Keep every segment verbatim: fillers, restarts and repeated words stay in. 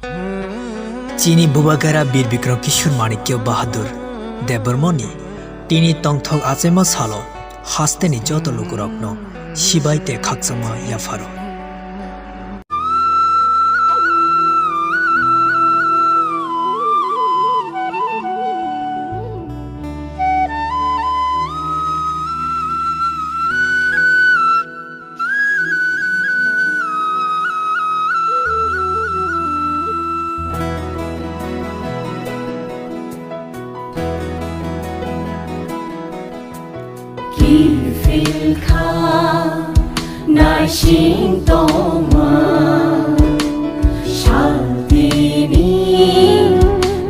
Chini Bubagra Bir Bikram Kishore Manikya Bahadur Debbarmani tini tongthok achaima salo hasteni joto lukurokno sibai tei khakchangma yapharo. Kiphil kha naising tongma, saltini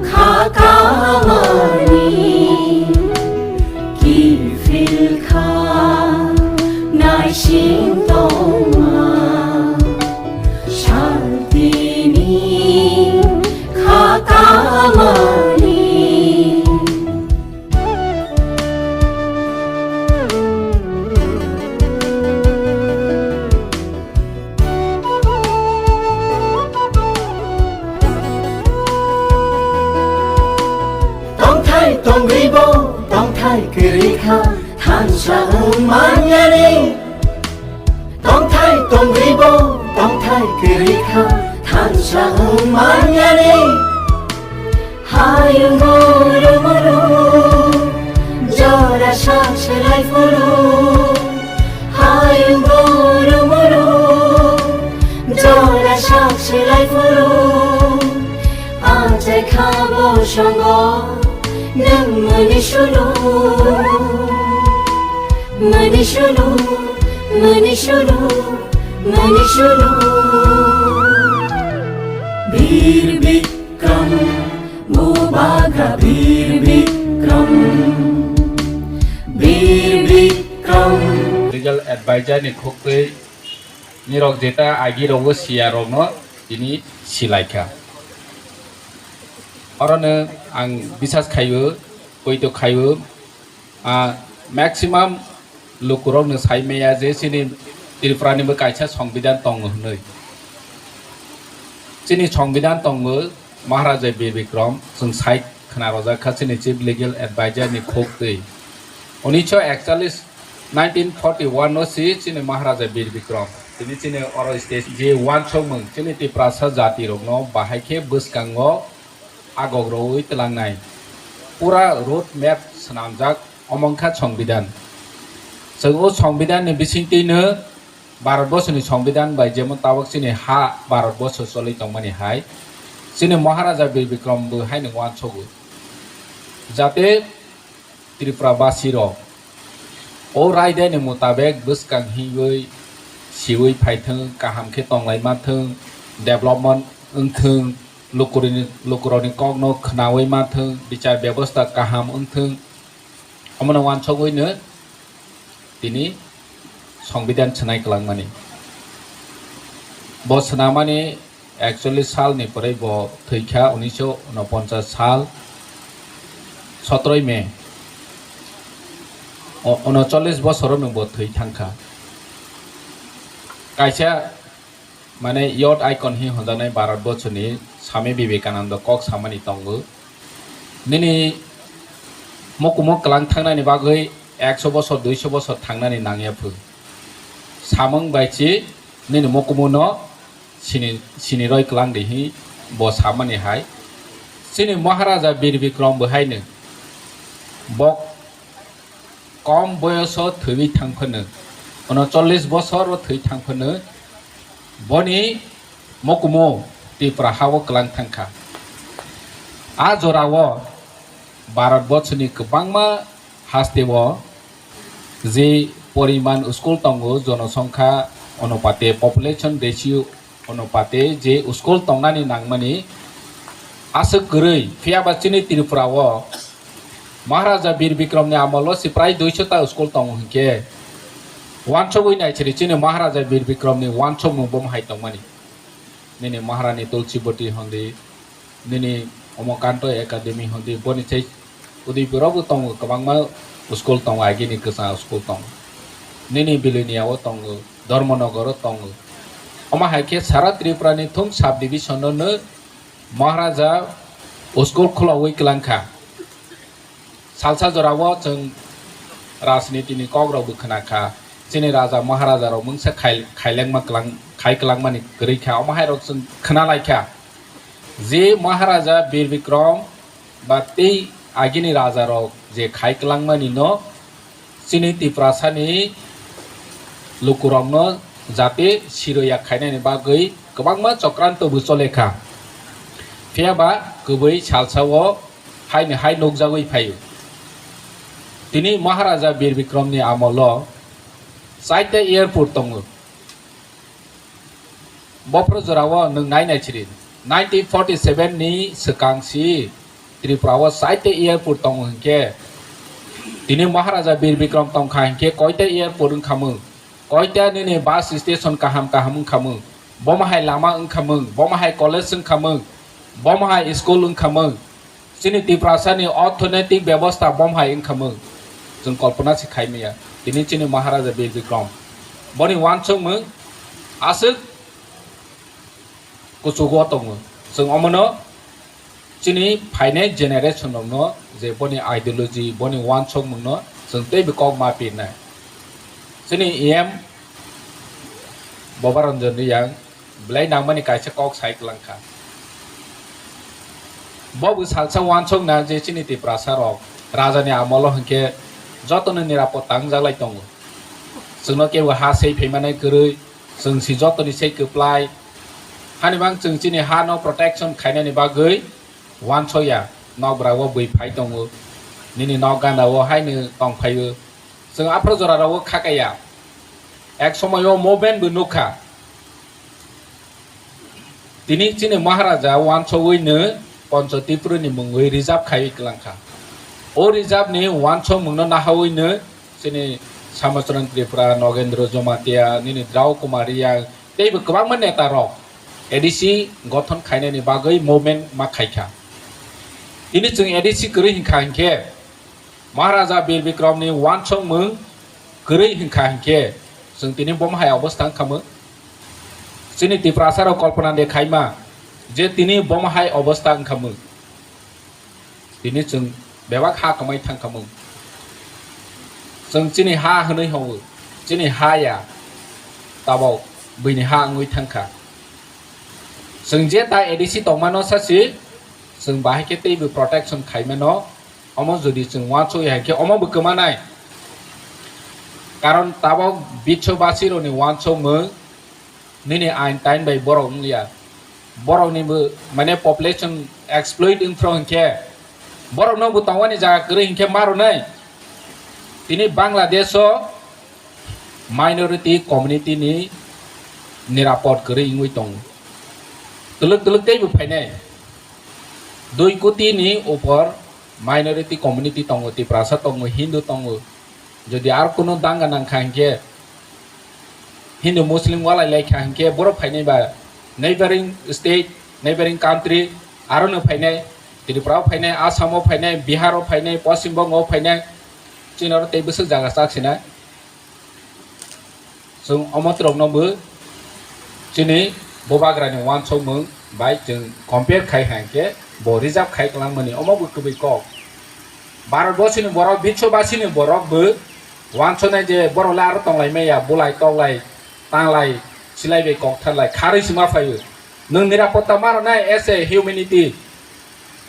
kha kamani. Kiphil kha naising tongma, saltini kha kamani. Tongthai tongribo, tongthai kwrwi kha, thansa wng manyani. Tongthai tongribo, tongthai kwrwi kha, thansa wng manyani. Hayung guru muru, jora sak selai phuru. Hayung guru muru, jora sak selai phuru. Achai kha bo songo, nwng mani sulu, mani sulu, mani sulu, mani sulu. Bir Bikram, Bubagra Bir Bikram, Bir Bikram. Legal advisor ni khuktwi nirok jeta agi rogo siya rokno tini silaikha. Orono ang bisas khaio, poito khaio, ah, maximum lukurokno sai maya je chini Tripura ni bo kaisa songbidan tongo hwnwi. Chini songbidan tongo Maharaja Bir Bikram, chwng sai khna rojak kha chini Chief Legal Advisor ni khuktwi. Unisho ekchallis, nineteen forty one no si chini Maharaja Bir Bikram. Tini chini oro stage je wansokmung chini Tiprasa jati rokno bahai khe bwskango agok rwui twlangnai. Pura road map swnamjak omo wngkha songbidan. Chwng o songbidan ni bisingtwi no Bharat borsoni songbidan bai jemon tabok chini ha Bharat borso choli tongmani hai, chini Maharaja Bir Bikram bo haino wansogwi, jate Tripura basi rok o raidai ni mutabek bwskang hingwi siwi phaithwng, kaham khe tonglai manthwng, development wngthwng, lukurokni, lukurokni kokno khnawi manthwng, bichar bebosta kaham wngthwng, omono wansogwino tini songbidan swnai kwlangmani. Bo swnamani ekchollis salni pore bo thwikha, unisho unoponchas sal, sotroi May. O-, unocholish bosorono bo thwi thangkha. Kaisa, mane, youth icon hi honjaknai Bharat borsoni Swami Vivekananda kok samani tongo. Nini mukumu kwlang thangnani bagwi ekso bosor, duiso bosor thangnani nangya phu. Samung bai chi nini mukumuno sini, sini roi kwlang di hi bo samani hai. Chini Maharaja Bir Bikram bo haino bok kom boyoso thwiwi thang phano, ono chollish bosor o thwi thang phano, boni mokumo Tripura ha o kwlang thang kha. A jora o Bharat borsoni kwbangma haste o je poriman school tongo, jonosongkha onupate, population ratio onupate je school tongnani nangmani aswk kwrwi, phiya ba chini Tripura o Maharaja Bir Bikram ni amol o se prai duiso ta school tongo hinkhe, wansogwi nai siri chini Maharaja Bir Bikram ni wansokmung bo hai tongmani. Nini Maharani Tulsibati hondi, nini Omokanto Academy hondi, boni chai Udaipur o bo tongo, kwbangma school tongo, agini kwchang school tongo. Nini Bilonia o tongo, Dharmanagar o tongo. Omo hai khe sara Tripura ni thum sub division no no Maharaja school khulaui kwlangkha. Salsa jorao chwng rajniti ni kok rok bo khwnakha. Chini raja maharaja rok mungsa khai-, khailengma kwlang-, khai kwlangmani kwrwi kha. Omo hai rok chwng khwnalaikha. Je maharaja Bir Bikram ba tei agini raja rok je khai kwlangmani no chini Tiprasani lukurokno jate siroya khainani bagwi kwbangma chokranto bo cholekha. Phiyaba kwbwi salsao haini hai nukjagwi phaio. Tini Maharaja Bir Bikramni amolo chaita airport tongo. Bophro jorao nwng nai nai chiri. Nineteen forty seven ni swkang si Tripura o chaita airport tongo hinkhe, tini Maharaja Bir Bikram tongkha hinkhe koita airport wngkhamung, koita nini bus station kaham kaham wngkhamung, bomo hai lama wngkhamung, bomo hai college wngkhamung, bomo hai school wngkhamung. Chini Tiprasani orthonetik bebosta bomo hai wngkhamung. Chwng kolpona se khaimaya. Tini chini Maharaja Bir Bikram. Boni wansukmung aswk kuchugo tongo. Chwng omono chini phainai generation rokno je boni ideology, boni wansukmungno chwng teibo kok ma pirnai. Chini E M Boba Ranjan Riyang belai nangmani kaisa kok sai kwlangkha. Bo bo salsa wansukna je chini Tiprasa rok rajani amolo hinkhe jotono nirapod tangjaklai tongo. Chwngno kebo ha sei phaimanai kwrwi, chwng si jotoni sei kwplai. Hani bang chwng chini ha no protection khainani bagwi wansokya, nokbra o bwi phai tongo, nini nok gana o haino tong phaio. Chwng aphro jora rogo kha kaya. Ek somoio movement bo nukha. Tini chini Maharaja wansogwi no Pancho Tripura ni mungwi reserve khaiwi kwlangkha. O reserve ni wansokmung no nahawi no chini Samacharan Tripura, Nogendra Jamatia, nini Drau Kumar Riyang, teibo kwbangma neta rok A D C gothon khainani bagwi movement ma khaikha. Tini chwng A D C kwrwi hinkha hinkhe, Maharaja Bir Bikram ni wansokmung kwrwi hinkha hinkhe, chwng tini bomo hai obostha wngkhamung. Chini Tiprasa rok kolpona de khaima je tini bomo hai obostha wngkhamung. Tini chwng bebak ha kwmai thangkhamung. Chwng chini ha hwnwi hwngo, chini ha ya, tabok bwini ha wngwi thangkha. Chwng je ta A D C tongmano sasi, chwng bahai khe teibo protection khaimano, omo jodi chwng wansokya hinkhe omo bo kwmanai. Karon tabok Biswobasirokni wansokmung nini ain tain bai borok wngya. Borokni bo, mane, population exploit wngphro hinkhe borokno bo tongmani jaga kwrwi hinkhe ma rwnai. Tini Bangladesh o minority community ni nirapod kwrwi wngwi tongo. Twlwk twlwk teibo phainai. Dui koti ni upor minority community tongo, Tiprasa tongo, Hindu tongo. Jodi ar kunu danga nangkha hinkhe, Hindu Muslim walai laikha hinkhe borok phainai ba neighboring state, neighboring country, aro no phainai, Tripura o phainai, Assam o phainai, Bihar o phainai, Poschim Bongo o phainai, chini oro tei bwswk jaga chak sinai. Chwng omo twrwkno bo chini bubagrani wansokmung bai chwng compare khai hai khe bo reserve khai kwlangmani omo bo kwbwi kok. Bharat borsoni borok, Biswobasini borok bo wansoknai je borok le aro tonglai maya, bulai toklai, tanglai, silai bai kok tharlai, kharwi se ma phaio. Nwng nirapotta ma rwnai as a humanity.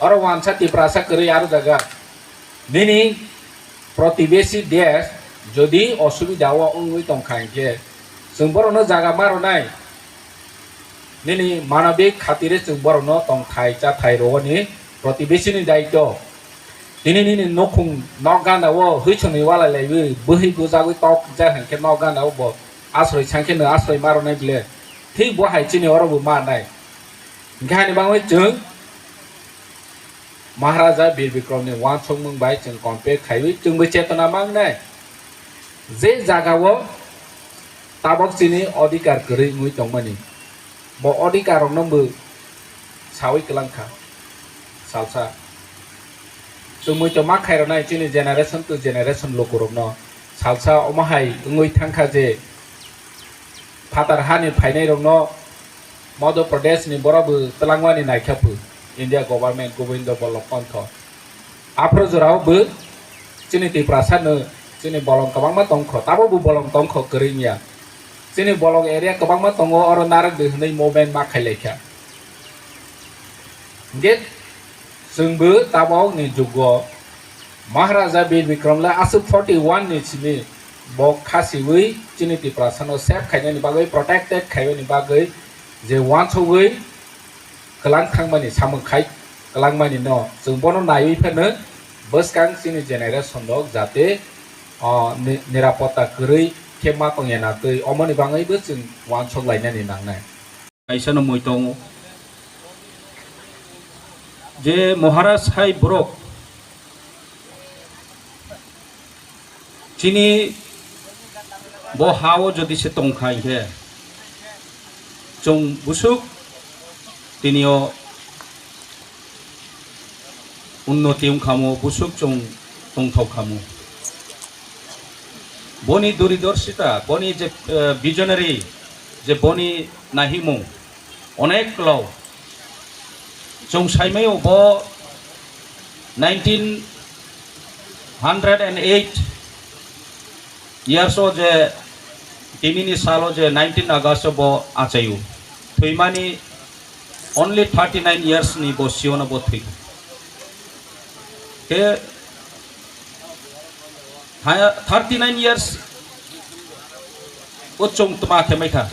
Oro wansa Tiprasa kwrwi aro jaga. Nini protibesi desh jodi osubida o wngwi tongkha hinkhe, chwng borokno jaga ma rwnai. Nini manobik khatire chwng borokno tongthai chathai rwani protibesini daityo. Tini nini nukhung nok gana o hwisongni walai laiwi bwhwi bujagwi tok jak hinkhe nok gana o bo asroi sankhe nwng asroi ma rwnai bile. Thik bo hai chini oro bo ma nai. Hinkhe hani bangwi chwng Maharaja Bir Bikramni wansukmung bai chwng compare khaiwi chwngbo chetona mangnai. Je jagao tabok chini odhikar kwrwi wngwi tongmani, bo odhikar rokno bo sawi kwlangkha salsa. Chwng muitu ma khairoknai chini generation to generation lukurokno salsa omo hai wngwi thangkha je phatar hani phainairokno Madhya Pradesh ni borok bo twlangmani naikha phu. India government Gobindo Ballabh Pant. Aphuru jorao bo chini Tiprasa no chini bolong kwbangma tongkho, tabo bo bolong tongkho kwrwngya. Chini bolong area kwbangma tongo, oro narwk di hwnwi movement ma khailaikha. Hingke chwngbo tabokni jugo Maharaja Bir Bikram le aswk forty one ni simi bo khasiwi chini Tiprasano save khainani bagwi, protected khainani bagwi je wansugwi kwlang thangmani samung khai kwlangmani no chwng bono naiwi phano bwskang chini generation rok jate, o, ni-, nirapotta kwrwi khe ma tongya na twi omoni bagwi bo chwng wansuk lainani nangnai. Kaisa no moi tongo je Maharaj hai borok chini bo ha o jodi se tongkha hinkhe chwng busuk tini o unnoti wngkhamu, busuk chwng tongthok khamu. Boni duridorsita, boni je, eh, visionary, je boni nahimung, onek klau. Chwng saimaio bo nineteen hundred and eight years o je tinini salo je nineteen August o bo achaio. Thwimani only thirty nine years ni bo siono bo thwi. Te ha-, thirty nine years o chwng tma khe mai kha.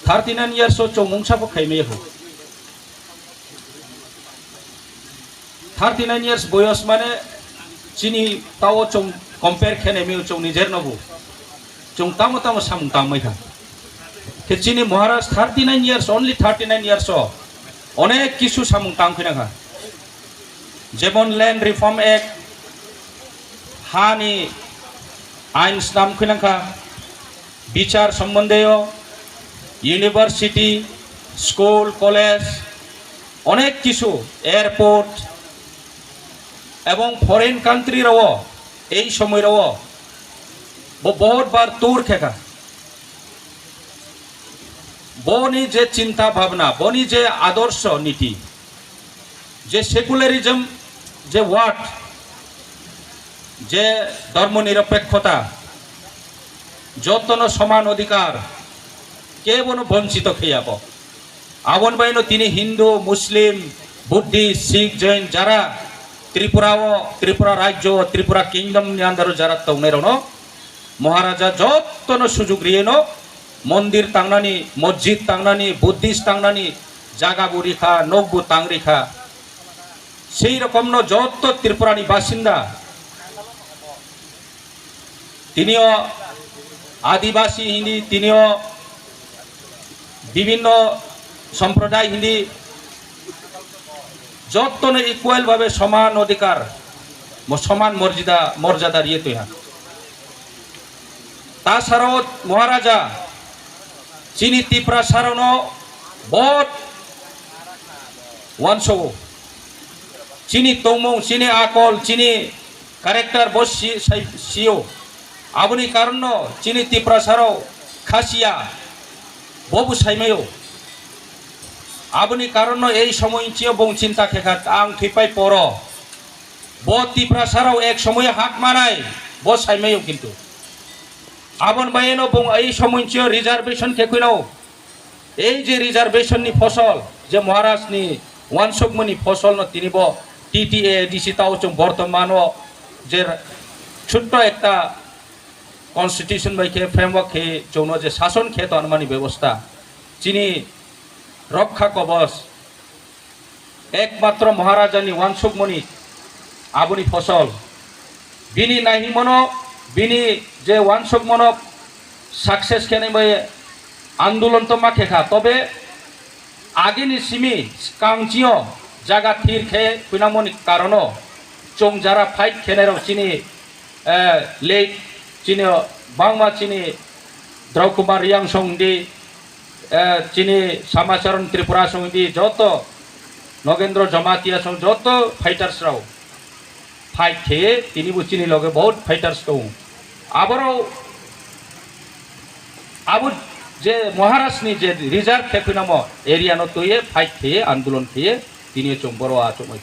Thirty nine years o chwng mungsa bo khai mai kho. Thirty nine years boyos mane chini tao chwng compare khe nai mio chwng nijer no bo. Chwng tamo tamo samung tang mai kha. Khe chini Maharaj thirty nine years, only thirty nine years o onek kisu samung tang khina kha. Jemon Land Reform Act, hani ain snam khina kha. Bichar sombondheyo, university, school, college, onek kisu, airport, ebong foreign country rao ei somoi rao bo bahut bar tour khe kha. Boni je chinta bhabna, boni je adorsho niti, je secularism, je word, je dhormo nirapekkhota, jotono soman odhikar, kebono bonchito kheyabo. Aboni baino tini Hindu, Muslim, Buddhist, Sikh, Jain jara Tripura o, Tripura rajyo o, Tripura kingdom ni under o jara tongnai rokno Maharaja jotono sujuk riyeno mondir tangnani, mosjid tangnani, Buddhist tangnani jaga bo rikha, nok bo tang rikha. Sei rokomno joto Tripura ni basinda, tinio Adibasi hindi, tinio bibinno somproday hindi, jotono equal bhabe soman odhikar, mo-, soman morjida, morjada riye toiha. Tasaro Maharaja chini Tiprasarokno bot wansogo. Chini tongmung, chini akol, chini character bo si-, sai-, sio. Aboni karonno chini Tiprasarok khasiya, bo bo saimaio. Aboni karonno ei somoy chio bong chinta khe kha, ang thwipai poro. Bo Tiprasarok ek somoy hak manai, bo saimaio kintu. Aboni bayeno bong ei somoy chio reservation khe khwino. Ei je reservation ni phosol, je Maharaj ni wansukmani phosol no tini bo T T A D C tao chwng bortoman o je chutto ekta constitution bai khe framework khe chwngno je sason khe tonmani bebosta. Chini rokha kobos ekmatro Maharaja ni wansukmani aboni phosol. Bini naihimono, bini je wansukmano success khenai bai andolon to ma khe kha, tobe agini simi skangchio jaga thir khe khwinamoni karono chwng jara fight khenai rok chini, eh, late chini bangma chini Draukumar Riang song di, eh, chini Samacharan Tripura song di, joto Nogendro Jamatia song joto fighters rao fight khe tini bo chini loge bahut fighters tong. Aborok abo je Maharashtra ni je reserve khe phino mo area no twiye fight kheye andolon kheye tini chwng boro achuk mai.